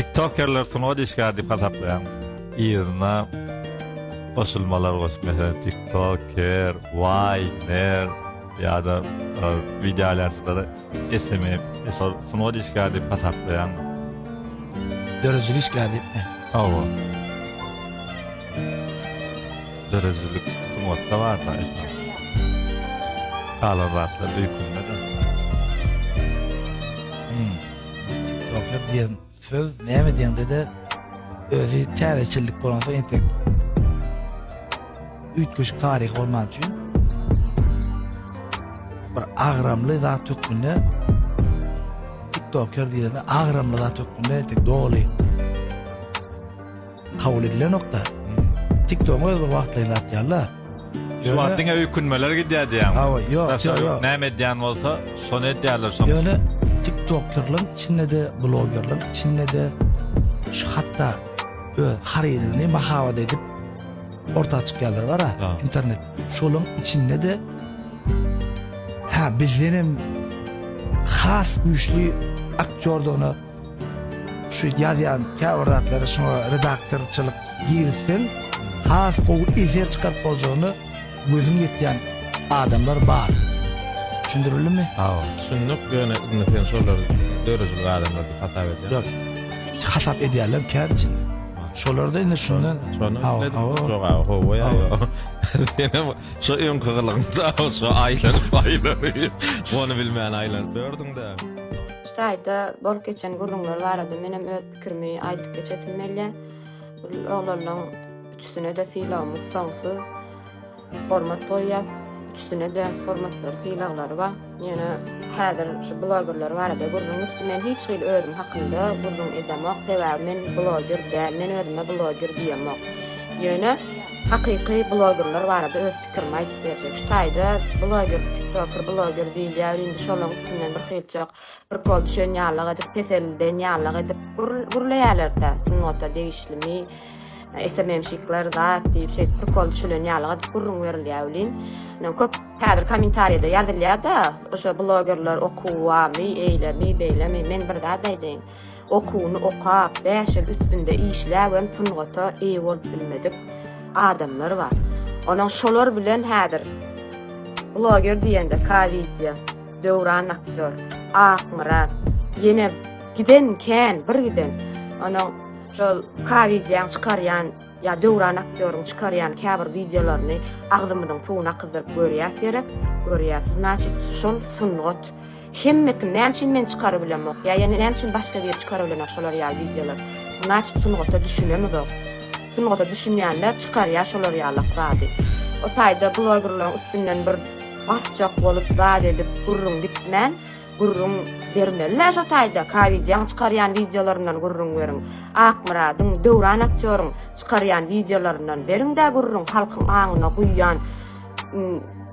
Tiktokerler sungat işgäri diýip hasaplaýaň. Yzyna goşulmalar goşup meselem tiktoker, waýner ýa-da wideo alýançylara SMM sungat işgäri diýip hasaplaýaň. Döredijilik işgäri diýipmi? Hawa. Döredijilik sungatda bar-da. Galan zatlar öýkünme-de. Tiktoker diýen söz näme diýeňde-de özi täzeçillik bolansoň entek üýtgeşik taryhy bolmany üçin bir agramly zat hökmünde tiktoker diýlende agramly zat hökmünde entek doly kabul edilenokda. TikTokyň özi bir wagtlaýyn zat ýaly-da. Şu wagt diňe öýkünmeler gidýär diýýäň. Hawa, ýok, ýok, ýok. Näme edýän bolsa, şony edýärler şoň. Ýöne TikTokerlaryň içinde-de, blogerlaryň içinde-de şu hatda öz harydyny mahabat edip orta çykýanlar bar-a, internet. Şolaryň içinde-de hä bizdenem has güýçli aktýordygyna Şu ýazýan käbir zatlary şuňa redaktorçylyk girizseň has gowy eser çykaryp boljagyna gözüň ýetýän adamlar bar. Düşündirildimi? Hawa, düşündik, ýöne indi sen şolary döredijilik adamlary diýip hasap edýäňmi? Ýok, hasap edýärler kän içinde. Şolar-da indi şundan Şony isledim. Jogaby hawa ýa ýok. Senem şo öňki gylygyňda şo aýlanyp aýlanyp ony bilmän aýlanyp ýördüň-dä. Şu taýda bolup geçen gürrüňler barada menem öz pikirimi aýdyp geçesim gelýär. Bu oglanlaň üçüsine-de sylagymyz soňsuz. Hormat goýýas. Üçüsine-de hormatlary, sylaglary bar. Ýöne häzir şu blogerler barada gürrüň gitdi. Men hiç hili özüm hakynda gürrüň edemok. Sebäbi men bloger däl. Men özüme bloger diýemok. Ýöne hakyky blogerler barada öz pikirimi aýdyp berjek. Şu taýda bloger, tiktoker, bloger diýilýär. Indi şolaryň üstünden bir hylçak prikol düşen ýalyk edip, peselden ýalyk edip gürleýärler-de. Sungata degişlimi, SMM-şikler zat diýip şeýdip prikol düşülen ýalyk edip gürrüň berilýär welin. Köp häzir kommentariýada ýazylýar-da, o'şa blogerler okuwamy, eýlemi, beýlemi. Men bir zat aýdaýyn. Okuwyny okap, 5 ýyl üstünde işläbem sungata eýe bolup bilmedik adamlar bar. Onuň şolar bilen häzir bloger diýende K-wideo, Döwran aktýor, Akmyrat, ýene giden kän, bir giden. Onuň şol K-wideoň çykarýan ýa Döwran aktýoryň çykarýan käbir wideolaryny agzymyzyň suwuny akyzdyryp görýäs gerek, görýäs. Znaçit şol sungat. Hemme kim näme üçin men çykarybilemok ýa ýene näme üçin başga biri çykarybilenok şolar ýaly wideolar. Znaçit sungata düşünemizok. Sungata düşünýänler çykarýar şolar ýalak zady. O taýda blogerlaryň üstünden bir basjak bolup zat edip gürrüň gitmän gürrüň bermeli-dä şo taýda. Kawidiýaň çykarýan wideolaryndan gürrüň beriň. Akmyradyň, Döwran aktýoryň çykarýan wideolaryndan beriň-dä gürrüň halkyň aňyna guýýan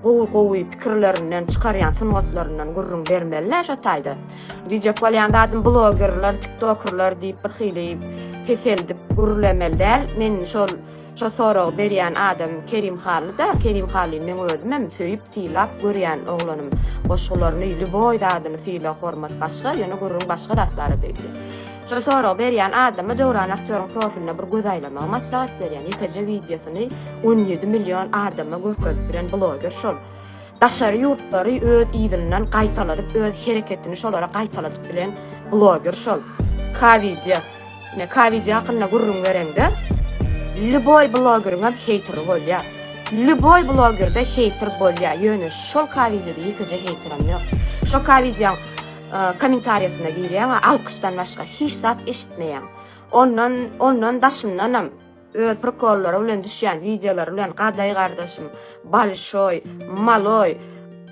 gowy-gowy pikirlerinden, çykarýan sungatlaryndan gürrüň bermeli-dä şo taýda. Diýjek bolýan zadym blogerler, tiktokerler diýip bir hili peseldip gürlemeli däl. Men şol şo soragy berýän adam Kerim Hally-da, Kerim Hallyny meň özümem söýüp, sylap görýän oglanym. Goşgularyny, lýuboý zadyny sylag, hormat başga, ýöne gürrüň başga zat barada gidýär. Şol soragy berýän adama Döwran aktýoryň profiline bir göz aýlamagy maslahat berýän. Ýekeje wideosyny 17 million adama görkezip bilen bloger şol. Daşary ýurtlary öz yzyndan gaýtaladyp, öz hereketini şolara gaýtaladyp bilen bloger şol. K-wideo. Ine K-wideo hakynda gürrüň bereňde, lýuboý blogeriňem heýteri bolýar. Lýuboý blogerde heýter bolýar, ýöne şol K-wideoda ýekeje heýterem ýok. Şo K-wideoň kommentariýasyna girýäň, alkyşdan başga hiç zat eşitmeýäň. Ondan, ondan daşyndanam öz prikollary bilen düşýän wideolary bilen Gadaý gardaşym, Bolşoý, Maloý,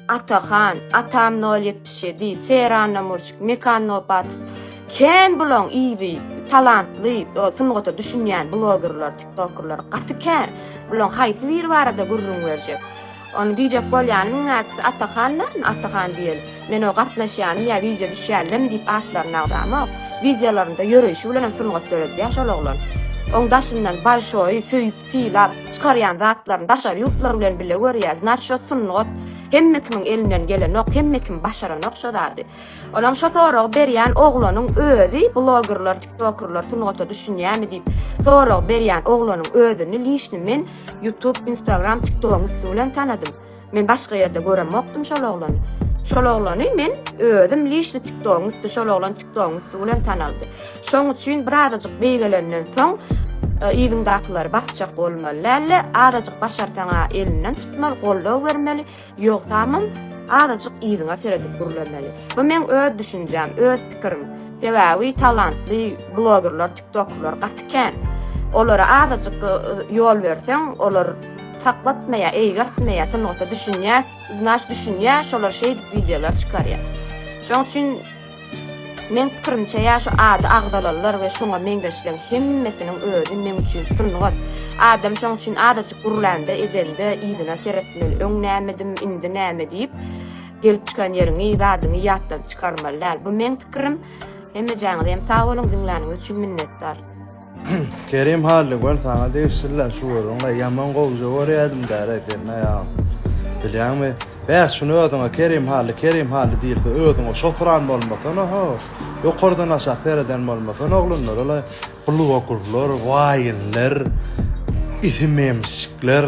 Atahan, Atam nol 77, Seran Namurçik, Mekan Nopatow kän bulaň yzy talantly, sungata düşünýän blogerler, tiktokerler gaty kän. Bulaň haýsy biri barada gürrüň berjek? Ony diýjek bolýanym näkisi Atahan dälmi Atahan diýeli. Men o gatnaşýanym ýa wideo düşýänlem diýip atlaryny agzamok. Wideolarynda ýöreýşi bilenem sungat döredýär şol oglan. Oň daşyndan bolşoýy söýüp sylap çykarýan zatlaryny daşary ýurtlar bilen bile görýär. Znaçit şo sungat. Hemme kimiň elinden gelenok, hemme kim başaranok şo zady. Onam şo soragy berýän oglanyň özi blogerler, tiktokerler sungata düşünýärmi diýip sorag berýän oglanyň özüni liçni men Youtube, Instagram, tiktogyň üsti bilen tanadym. Men başga ýerde göremokdym şol oglany. Şol oglany men özüm liçni tiktogyň üsti şol oglan tiktogyň üsti bilen tanaldy. Şoň üçin birazajyk beýgelenden soň e, yzyňdakylary basjak bolmaly däldi. Azajyk başarsaň-a elinden tutmaly, goldaw bermeli. Ýogsamam azajyk yzyňa seredip gürlemeli. Bu meň öz düşünjäm, öz pikirim. Sebäbi talantly blogerler, tiktokерler gaty kän. Olara azajyk e, ýol berseň, olar saklatmaýar, eýgertmeýär, sungata düşünýär, znaç düşünýär, şolar şeýdip wideolar çykarýar. Şoň üçin Meň pikirimçe ýa şu ady agzalanlar we şoňa meňzeşleň hemmesiniň özi meň üçin sungat. Adam şoň üçin azajyk gürlände edende yzyna seretmeli öň nämedim indi näme diýip gelip çykan ýeriňi zadyňy ýatdan çykarmaly däl. Bu meň pikirim. Hemmejäňiz hem sag boluň diňläniňiz üçin minnetdar. Kerim Hally gön saňa degişliler şu gürrüňle ýaman gowja görýädim däre sen aýagym. Bilýäňmi? Bäs şuny özüňe Kerim Hally Kerim Hally diýilse özüňe şosuran bolmasana ho. Ýokardan aşak sereden bolmasana oglanlar ola blogurlar, waýnler, isimemşikler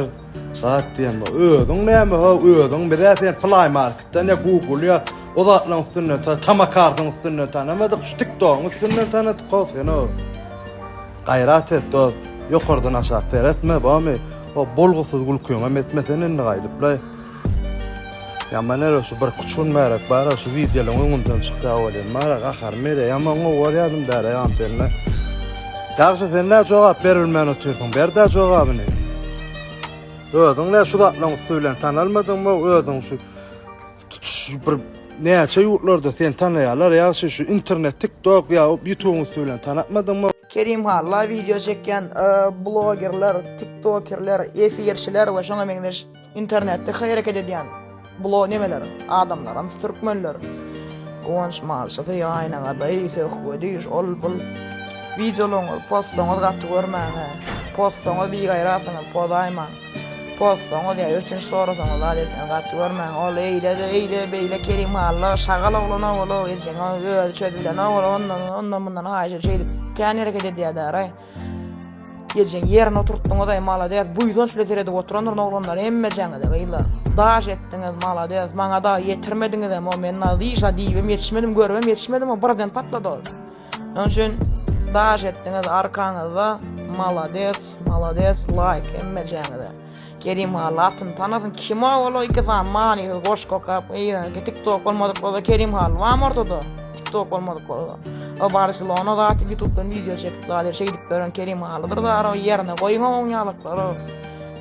zat diýen bu. Özüň näme ho özüň bizä sen Play Marketden ýa Google ýa o zatlaryň üstünden ta tamakartyň üstünden tanamadyk şu TikTokyň üstünden tanadyk ho seni ho. Gaýrat et dost, ýokardan aşak seretme, bormy? O bolgusyz gülküňem etme sen indi gaýdyplaý. Ýaman ere şu bir küç gün bärek bara şu wideolaň öňümden çykýa welin bara gaharym gelýä ýaman gowy görýädim däl aýam sende. Ýagşy sen nä jogap beribilmän otyrsyň berdä jogabyny. Özüň nä şu zatlaň üsti bilen tanalmadyňmy özüň şu Tutuş bir näçe ýurtlarda seni tanaýarlar ýagşy şu internet tiktok ýa ýutubyň üsti bilen tanatmadyňmy? Kerim Halla wideo çekýän blogerler, tiktokerler, efirçiler we şoňa meňzeş internetde hereket edýän blo nemeler, adamlaram türkmenler. Guwanç malçysy, aýnagadaýy, söhbedi, ol bul wideolaryňyzy pozsaňyz gaty görmäň-ä. Pozsaňyz bigaýratsyňyz, pozaýmaň. Pozsaňyz ýa ötünç sorasaňyz zat etseňiz gaty görmäň. Ol eýle-de eýle, beýle Kerim Hally şagal oglan-ow ol-ow, ejeňi özi çözübilenok ol, ondan, ondan mundan haýyş edip şeýdip kän hereket edýär-däraý. Ejeň ýerine oturtdyňyz-aý, malades, buýsanç bilen seredip oturandyryn oglanlar hemmejäňize gyzlar. Daş etdiňiz, malades, maňa dagy ýetirmediňizem-ow, men nazyşa diýibem ýetişmedim, görübem ýetişmedim-ow, birden patlady ol. Şonuň üçin daş etdiňiz arkaňyzda malades malades laýk hemmejäňize. Kerim Hally atyny tanasyn kim o ol iki sany manysyz goşgy okap eýranki tiktok bolmadyk bolsa Kerim Hally barmy ortada tiktok bolmadyk bolsa. O Barselona zat ýutubdan wideo çekip zat şeýdip ýören Kerim Hallydyr zar o ýerine goýuň oň ýalyklary.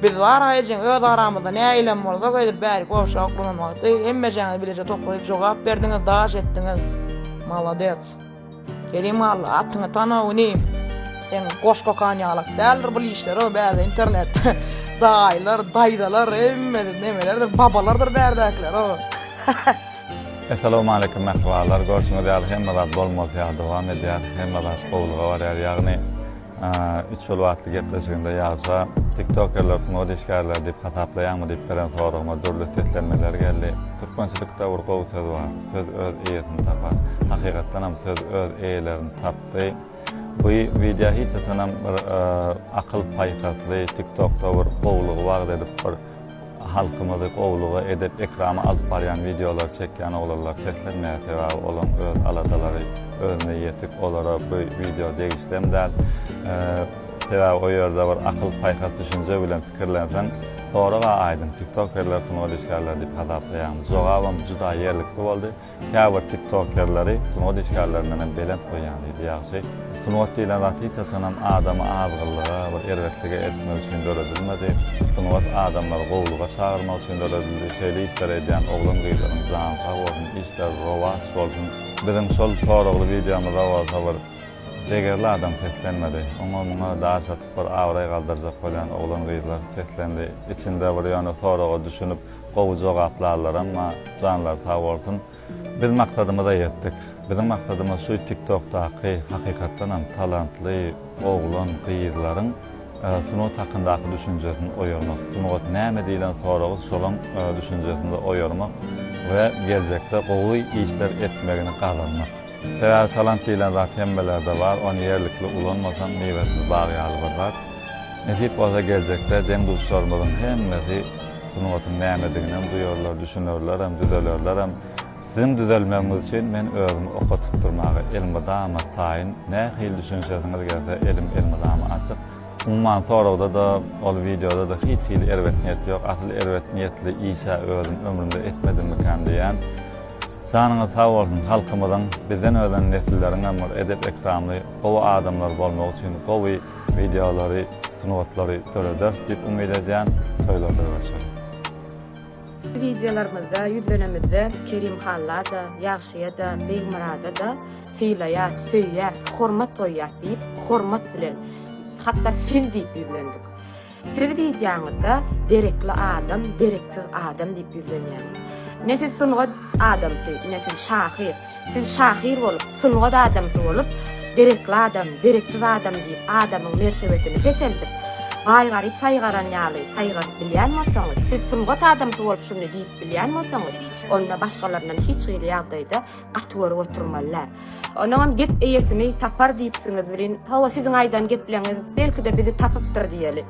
Biz bar aýjyň öz aramyzda näilem bolsak edil bärik ogşa oklanan wagty hemmejäňiz bileje toplanyp jogap berdiňiz daş etdiňiz. Malades. Kerim Hally atyňy tana inim. Seň goşgy okan ýalak däldir bul işler o bärde internetde daýylar daýzalar hemmesi nemelerdir babalardyr bärdäkiler o. Essalawmaleýkim mähribanlar görşüňiz ýaly hemme zat bolmalysy ýaly dowam edýär hemme zat gowulyga barýar ýagny Üç bölüm atly gepleşiginde ýagşa tiktokerler sungat işgärleri diýip hasaplaýaňmy diýip beren soragyma dürli seslenmeler geldi. Türkmençilikde bir gowy söz bar, Söz öz eýesini tapar. Hakykatdanam söz öz eýelerini tapdy. Bu wideo hiç haçanam bir akyl paýhasly tiktokda bir gowulygy wagyz edip bir Halkymyzy gowulyga, edep-ekrama alyp barýan wideolary çekýän oglanlar seslenmeýär, sebäbi olaň öz aladalary özüne ýetik, olara bu wideo degişlem däl. Sebäbi o ýerde bir akyl-paýhas, düşünje bilen pikirlenseň, sorag-a aýdyň, tiktokerler sungat işgärleri diýip hasaplaýaňmy? Jogabam juda ýerlikli boldy. Käbir tiktokerleri sungat işgärlerinden hem belent goýýan diýdi ýagşy. Sungat diýlen zat hiç haçanam adamy azgynlyga we erbetlige eltmek üçin döredilmedi. Sungat adamlary gowulyga çagyrmak üçin döredildi. Şeýle işleri edýän oglan-gyzlaryň jany sag bolsun, işleri rowaç bolsun. Biziň şol soragly wideomyza bolsa bir degerli adam seslenmedi. Oňa-muňa daş atyp bir abraý galdyrjak bolýan oglan-gyzlar seslendi. Içinde bir ýöne soraga düşünip Gowy jogaplarlaram bar. Janlary sag bolsun. Biz maksadymyza ýetdik. Biziň maksadymyz şu tiktokdaky hakykatdanam talantly oglan gyzlaryň. sungat hakyndaky düşünjesini oýarmak, sungat näme diýlen soragy şolaň düşünjesinde oýarmak we geljekde gowy işler etmegini gazanmak. Sebäbi talant diýlen zat hemmelerde bar, ony ýerlikli ulanmasaň miwesiz bag ýaly bir zat. Nesip bolsa geljekde deň-duşlarymyzyň hemmesi sungatyň nämediginem duýarlar, düşünerlerem, düzelerlerem. Siziň düzelmegiňiz üçin men özümi oka tutdurmaga elmydama taýyn. Nähili düşünişesiňiz gelse elim elmydama açyk. Umuman soragda-da, ol wideoda-da hiç hili erbet niýet ýok. Asyl erbet niýetli iş-ä özüm ömrümde etmedimmikäm diýýän. Janyňyz sag bolsun, halkymyzyň, bizden özen nesilleriňem bir edep-ekramly, gowy adamlar bolmagy üçin gowy wideolary, sungatlary dörederis diýip umyt edýän. Toýlarda görşeliň. Wideolarymyzda ýüzlenemizde Kerim Halla-da, Ýagşyýa-da, Begmyrada-da sylaýas, söýýäs, hormat goýýas diýip, hormat bilen, hatda siz diýip ýüzlendik. Siz wideoňyzda derekli adam, dereksiz adam diýip ýüzlenýäňiz. Ine siz sungat adamsy, ine siz şahyr. Siz şahyr bolup, sungat adamsy bolup, derekli adam, dereksiz adam diýip, adamyň mertebesini peseldip, baý-garyp saýgaran ýaly saýgaryp bilýän bolsaňyz, siz sungat adamsy bolup şuny diýip bilýän bolsaňyz, onda başgalaryndan hiç hili ýagdaýda gaty görüp oturmaly däl. Onnoňam gep eýesini tapar diýipsiňiz welin, hawa siziň aýdan gepleňiz belki-de bizi tapypdyr diýeli.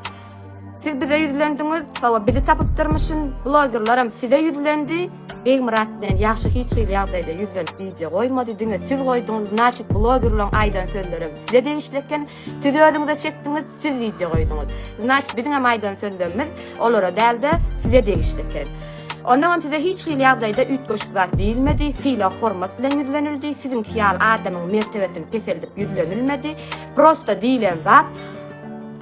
Siz bize ýüzlendiňiz, hawa bizi tapypdyrmyşyn, blogerlerem size ýüzlendi. Begmyrat bilen Ýagşy hiç hili ýagdaýda ýüzlenip wideo goýmady, diňe siz goýduňyz, znaçit blogerlaň aýdan sözlerem size degişli eken, siz özüňize çekdiňiz, siz wideo goýduňyz. Znaçit biziňem aýdan sözlerimiz olara däl-de size degişli eken. Onnoňam size hiç hili ýagdaýda üýtgeşik zat diýilmedi, sylag-hormat bilen ýüzlenildi, siziňki ýaly adamyň mertebesini peseldip ýüzlenilmedi. Prosta diýlen zat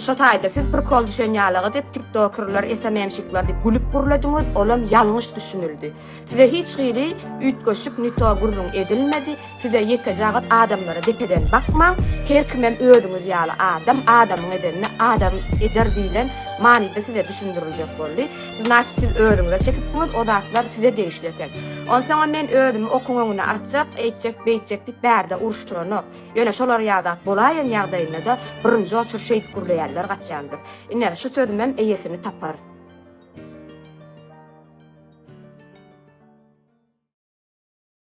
şo taýda siz prikol düşen ýalygy diýip tiktokerler, SMM-şikler diýip gülüp gürlediňiz, olam ýalňyş düşünildi. Size hiç hili üýtgeşik ni to gürrüň edilmedi, size ýekeje agyz adamlara depeden bakmaň, her kimem özüňiz ýaly adam, adamyň edenini adam eder diýlen manyda size düşündiriljek boldy. Znaçit siz özüňize çekipsiňiz, o zatlar size degişli eken. Onsoňam men özümi okuň öňüne atjak, eýtjek, beýtjek diýip bärde uruşdyranok. Ýöne şolar ýaly zat bolaýan ýagdaýynda-da birinji oçur şeýdip gürleýänler gaçýandyr. Ine, şu sözümem eýesini tapar.